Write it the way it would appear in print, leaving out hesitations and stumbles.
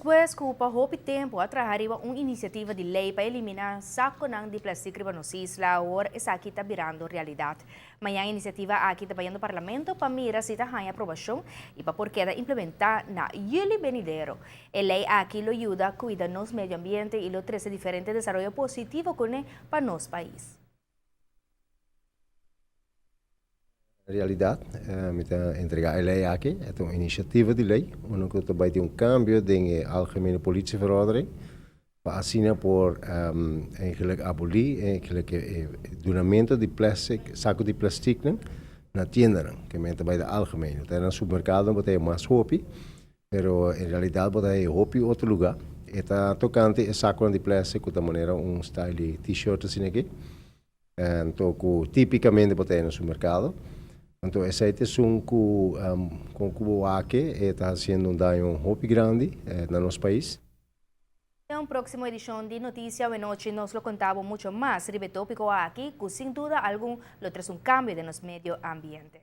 Despues ku pa hopi tempu a traha riba un inisiativa di lei pa eliminá sakonan di plèstik riba nos isla, awor esaki ta birando realidat. Mañan e inisiativa aki ta bayendo Parlamento pa mira si ta haña aprobashon i pa por keda implementá na yüli benidero. E lei aki lo yuda kuida nos medio ambiente i lo trese diferente desaroyo positivo kuné pa nos pais. En realidad mi ta entrega e ley aki, e ta un iniciativa di ley unda cu ta bay tin un cambio den e Algemene Politieverordening pa asina por eigenlijk aboli eigenlijk e dunamento di plastic, saco di plasticnan na tiendanan, ke men ta bay ta algemeen, ta na supermercadonan bo ta haya mas hopi, pero en realidad bo ta haya hopi otro lugar. E ta tocante e saconan di plastic cu ta manera un style di t-shirt asina aki. Anto ku tipikamente bo ta haya na supermerkado. Anto esei ta esun ku kon ku bo wak e ta hasiendo un daño hopi grandi na nos pais. Den un próksimo edishon di Notisia Awenochi nos lo konta bo mucho mas riba e tópiko aki ku sin duda algun lo trese un kambio den nos medio ambiente.